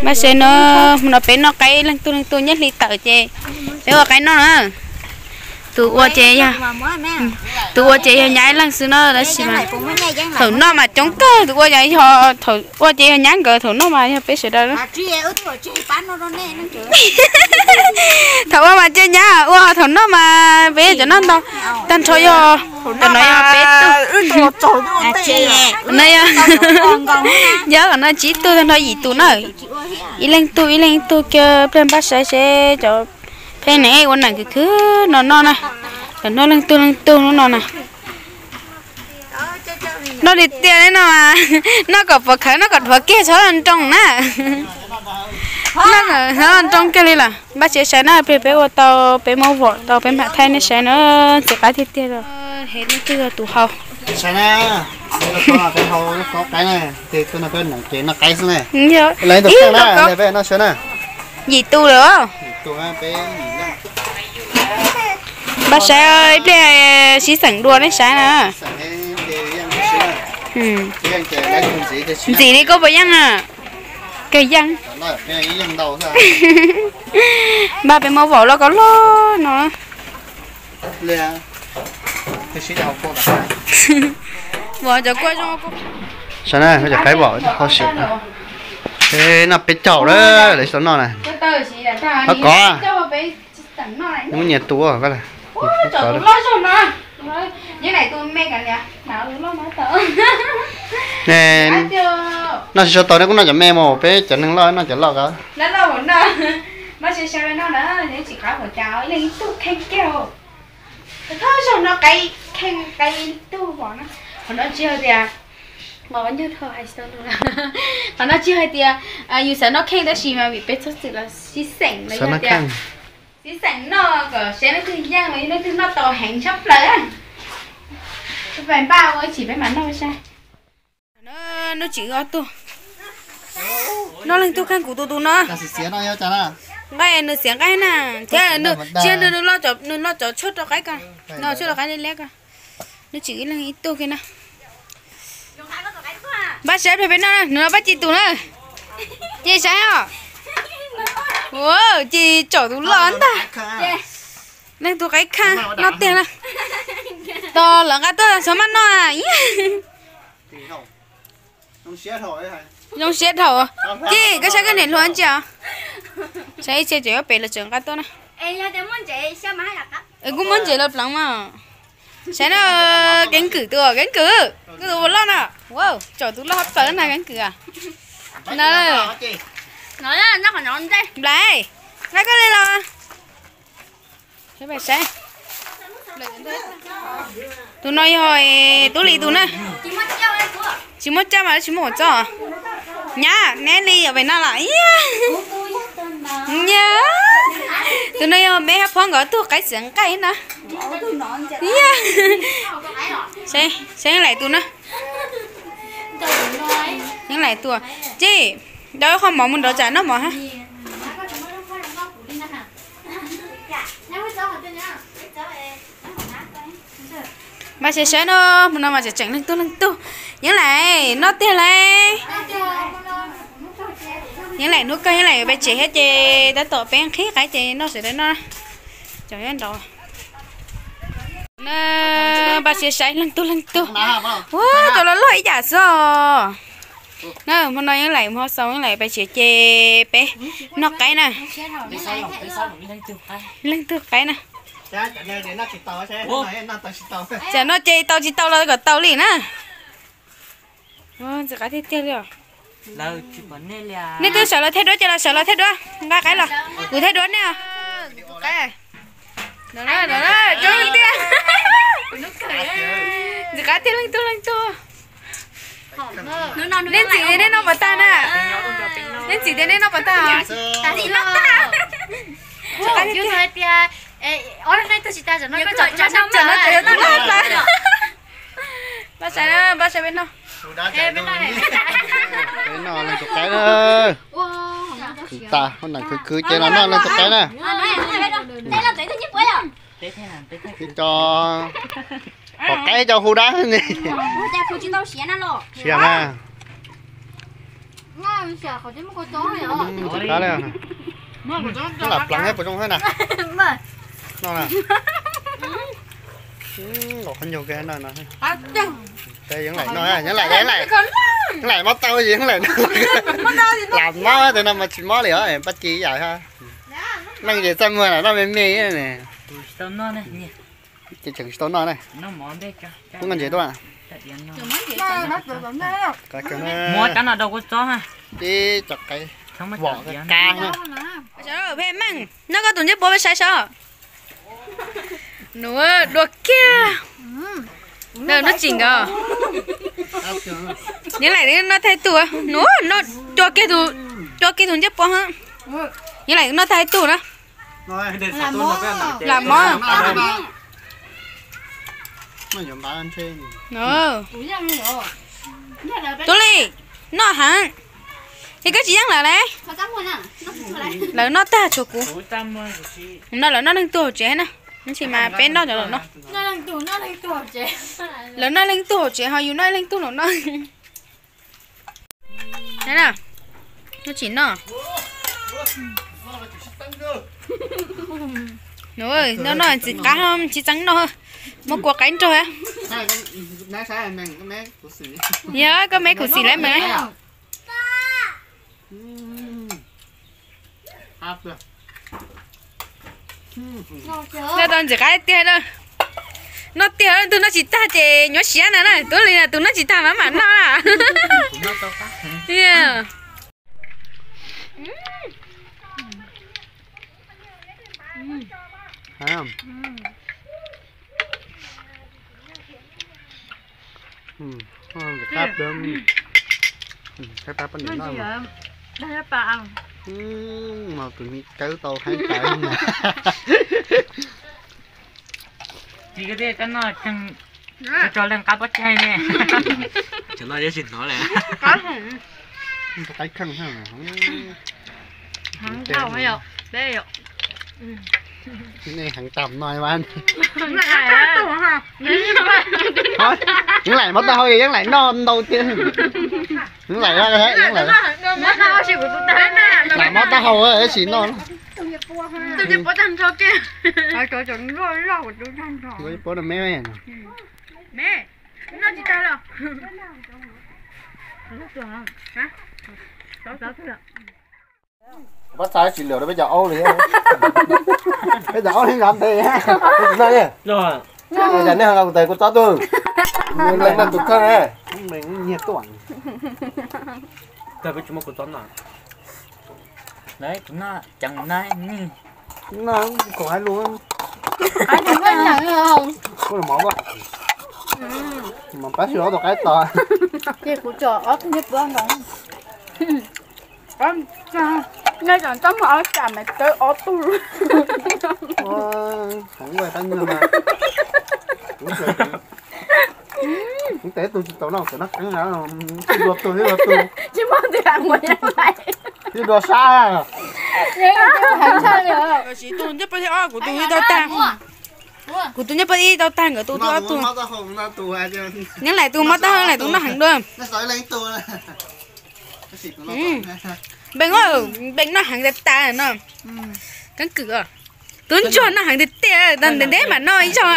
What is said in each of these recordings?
Mas seb no, no peb noj qaib leej tug leej tug nyob hli tawm ces peb ua qaib noj na. Tus ua ces yog, tus ua ces yog nyab ib leeg xwb no tab sis mas thaum noj mas coob kawg, tus ua yog, thaum ua ces yog nyab nkawd, thaum noj mas yog peb sawv daws. Thaum ua mas cia nyab ua, thaum noj mas peb cov noj ntau. Tag nrho yog, cov no yog peb tug, no yog, yog kom no tsib tug, tag nrho yim tus na. Ib leeg tug ib leeg tug kiag pliag npaj saib seb cov pheej neeg ua neeg khwv khwv no noj na. Cov noj leej tug leej tug hnub no na. Noj li tiag li no mas, noj kom puas khawv, noj kom dhuav kiag txhob nroo na. Noj kom nroo kiag li lawm, npaj siab saib na, peb ua tau, peb muab vom tau, peb mam thaij nej saib na, ntxim qab tiag tiag li. Hev leej twg tus hau. Saib na, peb hau qaib na, tus no peb neem ces noj qaib xwb na. Peb noj saib na. Yim tus lawm. Npaj saib ib pliag sib xeem dua nej saib na. Ntxim li koj puas yeej na? Kawg yeej. Npaj peb muab vom loj koj loj no. Vom cov kua zoo. Saib na, cov qaib vom ho sim. Noj peb caug lawm, lawv tsis tau noj na. Kov, muab nyias tus koj. Noj tsis tau nej kuj noj cov me mus, peb cov neeg loj noj cov loj ko. Qhov no tsis hais tias, qhov no tsis hais tias yus xav noj kheej tab sis mas vim peb txhob txwm los sib xeem los yog tias sib xeem noj kom saib leej twg yeej los yog leej twg noj tau heev tshaj plaws. Peb npaj ua ib chim peb mam noj saib. Nub tsim ob tug, noj leej tug kheej kuv tus tus no. Nqaij nws xiav nqaij na, thiab tsis yog nws, nws loj cov tshuaj rau qaib ko, no tshuaj rau qaib liab liab ko. Nub tsim ib leeg ib tug kiag na. Npaj saib peb noj, nws no npaj ci tus na. Ces saib os. Ua ces tsaum tus loj ntag. Leej tug qaib kheej noj tiag na. Tos lawv nqa tuaj txhob maj noj. Zoo siab dhau. Ces koj saib koj niam hluas ntsia. Saib ib txhia tseem yuav pem los tseem nqa tuaj na. Kuj muab ntses los pleev mas. Saib na, keeb kwm tus, keeb kwm, koj tus ua loj na. Tsaum tus loj hab plaws na keeb kwm a. Nplais, nqa koj li los. Tus no yog tub li tus na. Tsis muaj caj mas tsis muaj hua txob. Nyab, neb li yog pem no los. Tus no yog me hab phob nkawd tug qaib xiav nqaij na. Saib yeej laim tus na. Yeej laim tus. Ces, ntawd qhov mov mus nrov tsam noj mov hab. Mas saib saib no, hmo no mas tseem tseem leej tug leej tug. Yeej laim noj tiag lauj. Yeej laim hnub kawg yeej laim peb tsev thiab ces tab tom peb nqhis qaib ces noj sawv daws noj. Cov nyob nraud na, npaj siab saib leej tug leej tug. Ua tau los loj ib yam xwb os. Na, hmo no yeej laim hmo xaus yeej laim peb tsev ces peb noj qaib na. Leej tug qaib na. Tsam noj ces tau tsis tau los kom tau li na. Ntxim qab tiag tiag li os. Nej twb sawv los thiab duab ces los sawv los thiab duab, nqa qaib los, kuv thiab duab nej. Ntxim qab tiag leej tug leej tug. Nej ntxim tias nej noj puas tag na? Nej ntxim tias nej noj puas tag? Npaj saib na, npaj saib peb noj. Peb noj leej tug qaib na. Khwv tas, hauv neeg khwv khwv ces los noj leej tug qaib na. Ib co pom qaib co hu dab ne. Siab na. Qab li, lam plav thiab puas zoo thiab na? No na. Nkaus qhov ncaug kawg no no. Yeej laim no, yeej laim, yeej laim mob tau, yeej laim no. Lam mob tes no mas tsis mob li os, pab ci yam. Neeg ces txaj muag lam noj me me ne. Ces tseem tsis tau noj ne. Kuv noj ntses tuaj. Ib co qaib vom kab. Pheej Meej, noj koj tus ncej puab peb saib saib. Nuav dua kiag. Nuav tsis nkawd. Yeej laim noj tag ib tug. Nuav cua kiag tus, cua kiag tus ncej puab. Yeej laim noj tag ib tug na. Lam mob. Tub Li, noj heev. Es koj tsis yeej lawm lauj? Lawv noj tag tshuav kuv. No lawv noj leej twg hauv tsev na. Tab sis mas peb noj cov lawv noj. Lawv noj leej twg hauv tsev ho yus noj leej twg lawv noj. Noj tsis noj. Noj noj ntxiv qab tsis txeeb noj, muab kua qaib nrog. Yog koj me khuv xim lawm mas. Noj tau ntxiv qab tiag na. Noj tiag, tus noj tsis tag ces nyuaj siab na na, Tub Li na tus noj tsis tag mas mam noj na. Tus me cawb tau heev tas. Tsis koj thiaj koj noj, tso leej qab pob tsaig ne. Cov no yeej tsis hnov li. Qaib kheej. Nej heev tas no. Yeej laim mob taub hau, yeej laim noj ntau tiag. Yeej laim, yeej laim. Laim mob taub hau tab sis noj. Puab no me. Pob txha tsis lwm rau peb cov aub li. Peb cov aub li nov ntev. Cas nej ho nqa kuv tais kuv txob tuaj? Leej no tus kheej. Nyiag tuaj. Cas peb tsis muab kuv txob noj? Kuv noj ceev na. Noj khoom hais lus. Kuv los mov. Mov pab sib ob tau qaib tos. Ces kuv tso ob tug ncej puab nkaus. Nej tseem txaj muag ob tsam mas tawb ob tug. Heev ua tab nyuag mas. Kuv tes tug tsis tau no, kuv noj qeeb na, tib dua tug tib dua tug. Tsis muaj tus lam mus yeej lais. Tib dua sab. Siv tus ncej puab thib ob, kuv tus ib tau tag. Kuv tus ncej puab ib tau tag, nkawd tus twb ob tug. Nyob lawm tus mob taub hau, lawm tus noj heev dua. Npeem, npeem noj heev tas tas no. Keeb kwm os. Tus ntsuag noj heev tiag tiag, ntev ntev mam noj ib zaug.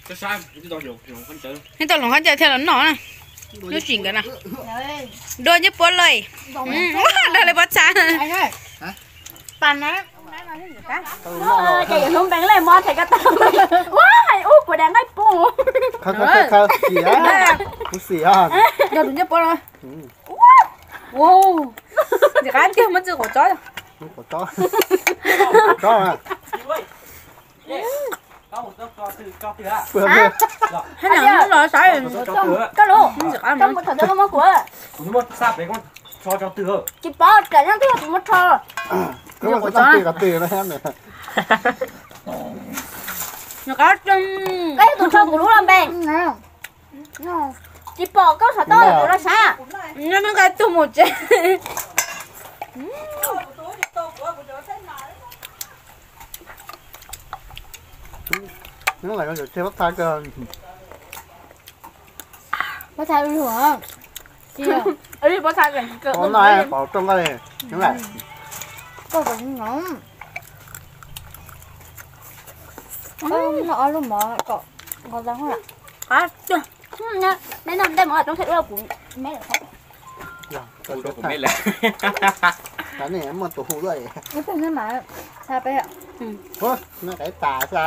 Nej tau hloov qhov ncauj thiaj los noj na. Lub tsis nkawd na. Dua ncej puab lawm. Dag li pob txha. Ces yuav hnub npees lej mob them ko taw. Ua, hais ub kuv dev nqaij pum. Kuv xim. Yog tus ncej puab no. Ntxim qab tiag, muab txij quav tsob. Hab nyam los saib. Koj lub, koj mus thaum twg koj muab kuv. Tsis pom, tsam nyob twg kuv muab rho. Koj yog tus rho kuv lub los npe. Tsis pom koj xov tooj kuv los saib. Nyob nqa tug mus tsev. Pob txha lug, Ua no pom rau koj li. Koj kom no ob lub mov kom nqos tau. Qab tiag. Neb noj tej mov toob thiab ua kuv me lawm. Kuv rau kuv me lawm. Qab ne muaj tus hu lawm. Ib tug neb mas xa peb. Noj qaib tas xa.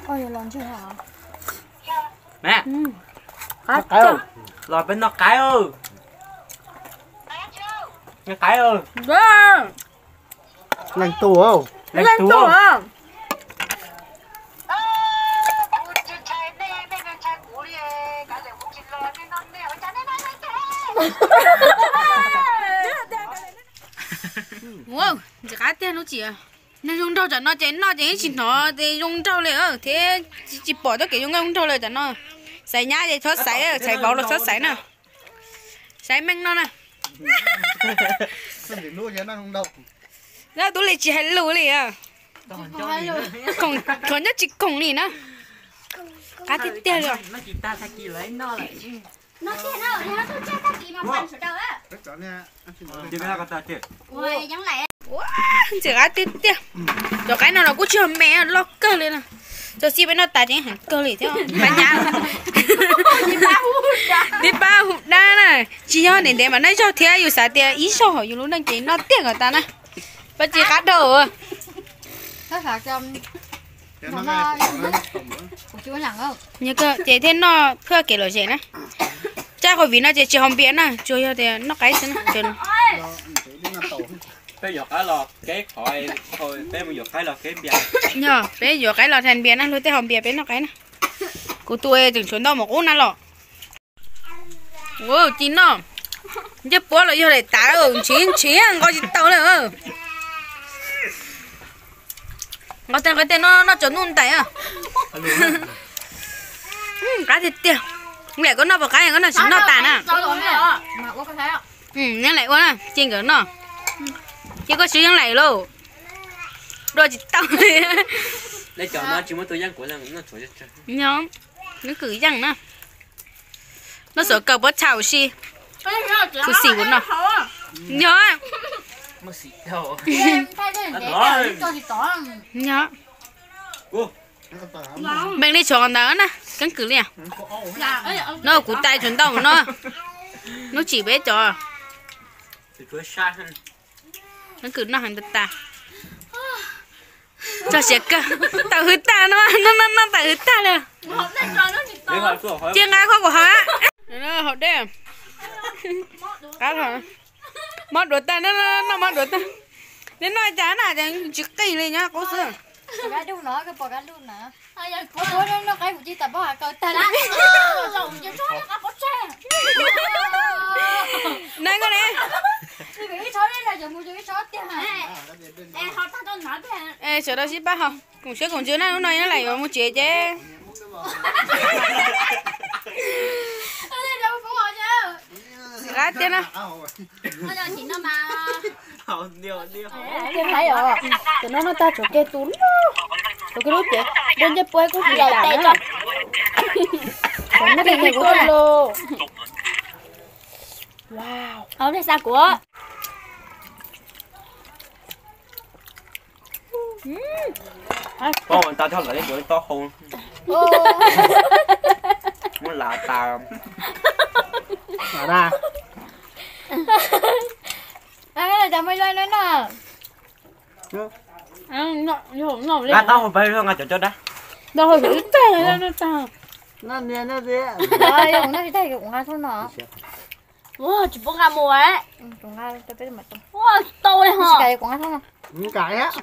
Oj, los ntseg hos. Qab tiag. Los peb noj qaib. Noj qaib. Leej tug, leej tug. Ntxim qab tiag lub tsis. Neeg zoo nraug tam no ces noj ces yeej tsis hnov zoo nraug li thiab, tsis pom txoj kev zoo nkauj zoo nraug li tam no. Xaiv nyab ces txhob xaiv, xaiv vauv los txhob xaiv na. Xaiv meej no na. Tub li tsis hais lus li. Khoom nyob tsis khoom li na. Qab tiag tiag li. Ntxim qab tiag tiag. Cov qaib no los kuj tsis yog me, loj kawg li na. Txog txij peb noj tas ces heev kawg li thiab. Pab nyab, tib pab hu dab na. Tsis yog ntev ntev mas noj zaug thiab, yus xav tias ib zaug hauv yus lub neej ces noj tiag kom tas na. Pab tsis qab dhau. Ces thiaj noj phaj kev lom zem na. Tsaj covid no ces tsis haus npias na, tsuas yog tias noj qaib xwb na. Peb yuav qaib los kev, peb mus yuav qaib los kev npias. Yog peb yuav qaib los thaij npias na, luag tej haus npias peb noj qaib na. Kuv tus tseem tshuav ntau mus qub na los. Ci noj, ncej puab los yog daim tav, ntshiv ntshiv nqos tsis tau li. Nqos tej nqos tej no noj tsaus ntuj ntais. Qab tiag tiag. Neb koj noj puas qab, koj noj tsis noj tas na. Neb laim ua na, cia nkawd noj. Cia koj swb yeeb laim lauj. Dua tsis tau li. Nyob, neb kwv yeej na. Noj xov kaw puab txhaum si. Kuv xim kuv no. Nyob. Nyob. Npeej li tshuav ntawd na, keeb kwm li. No kuv tais tshuav ntau no. Nub tsim peb cov. Keeb kwm noj heev tas tas. Tso siab kawg. Tawm hwv tag no, no no no tawm hwv tag li. Cia nqa koj kuv haus. Haus dej. Mob duav tag, noj mob duav tag. Neb noj cas na, tsis qij li nyob qub xwb. Neb koj ne. Sawv daws sib pab haus, koom siab koom ntsws na, lub no nyob laim yuav mus tsev ces. Xim qab tiag na. Tiag hais os, cov no noj tag tshuav kiag tus, tshuav kiag lub cev, dua ncej puab kuj tsis tas na. Tshuav noj tag kiag kuv tuaj los. Wow. Koj ua tau coj lawv ib puas taub hau. Muab lav tas. Lav taub hau pab nqa cov coj dab. Tsis pub nqa mus. Tau li ho. Tsis kam li.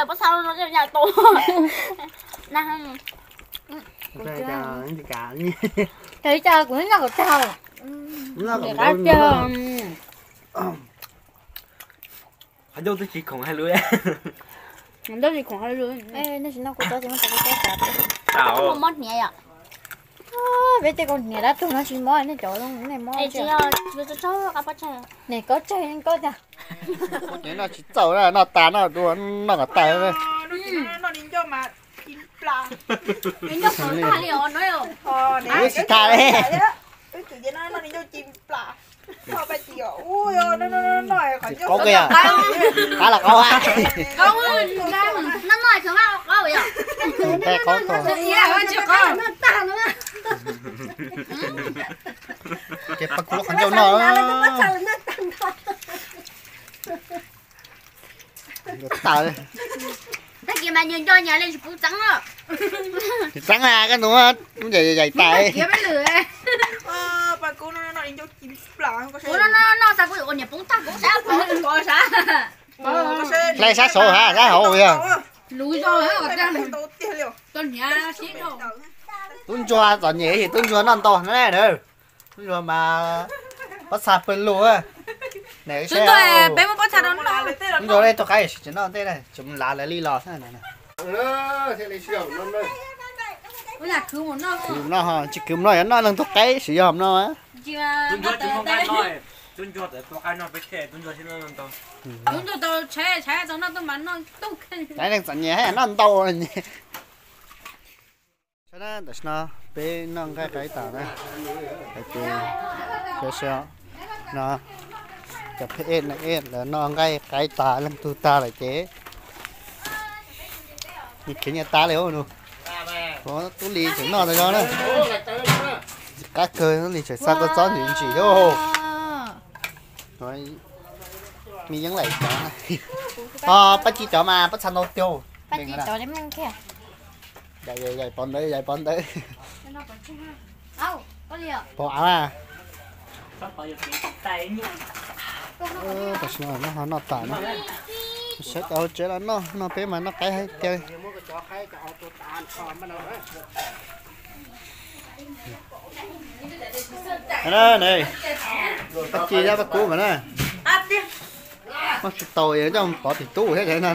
Pob txha no nyaj tau. Cas kuv noj kom tag. Qab tiag. Qhov ncauj twb tsis khoom hais lus. Ncauj tsis khoom hais lus. Nej tsis noj kuv tsob ces muab tau kuv tsob tas. Mob hniav yom. Peb tej kaus hniav dab tuag no tsis mob, nej cov nej mob. Tsis yog, tsob qab pob tsag. Nim kaub tsag koj tiag. Kuv noj tsis txaus, noj tas noj dua, noj kom tag. Tsis tas li. Qaub kawg yog. Qab los qaub a. Noj noj tsis qaub yom. Qaub tsis qaub. Ces pab kuv lub qhov ncauj noj. Tag li. Tag kis mas nco nco nyas li tsis pub txeeb os. Tsis txeeb a, koj nug lub ncaim yaim tas. Kuv noj noj noj xav kuv yuav ua niam poob tag kuv sab pov kuv sab. Hlais sab saud ha, sab hauv yog. Tub ntsuag txom nyem, tub ntsuag noj ntau na. Tub ntsuag mas pob txha pawg lug. Tub ntsuag, peb muab pob txha rau noj. Tub ntsuag, tug qaib sim tsis noj ntej, tsis mus lav lawv li los. Khwv mus noj, tsis khwv mus noj, yog noj leej tug qaib sim yog mus noj. Tub ntsuag tsis muaj nqaij noj, tub ntsuag txawm tua qaib noj peb khej, tub ntsuag thiaj noj ntau. Tub ntsuag tau tshaib tshaib tau noj tuaj mas noj tub kheej. Leej txom nyem noj ntau. Tam sim no peb noj nqaij qaib tas na, hais tias xyov no cov pheb ej neej ej lawv noj nqaij qaib tas leej twg tag lawm ces nyias khiav nyias tas li. Tub Lis tseem noj tas zog na. Qab kawg, Tub Lis tseem xa kua txob ntsim ntsim thiab. Me yeeb laim cov, Paj Ci cov mas pob txha ntau tiag. Yaim pov ntawd, yaim pov ntawd. Pov av. Tam sim no noj ho noj tas na. Sawv daws hauv tsev los noj, noj peb mas noj qaib hais tiag. Paj Ci thiab Paj Kub mas na. Muab tsis tau coj pov tim tub thiab no.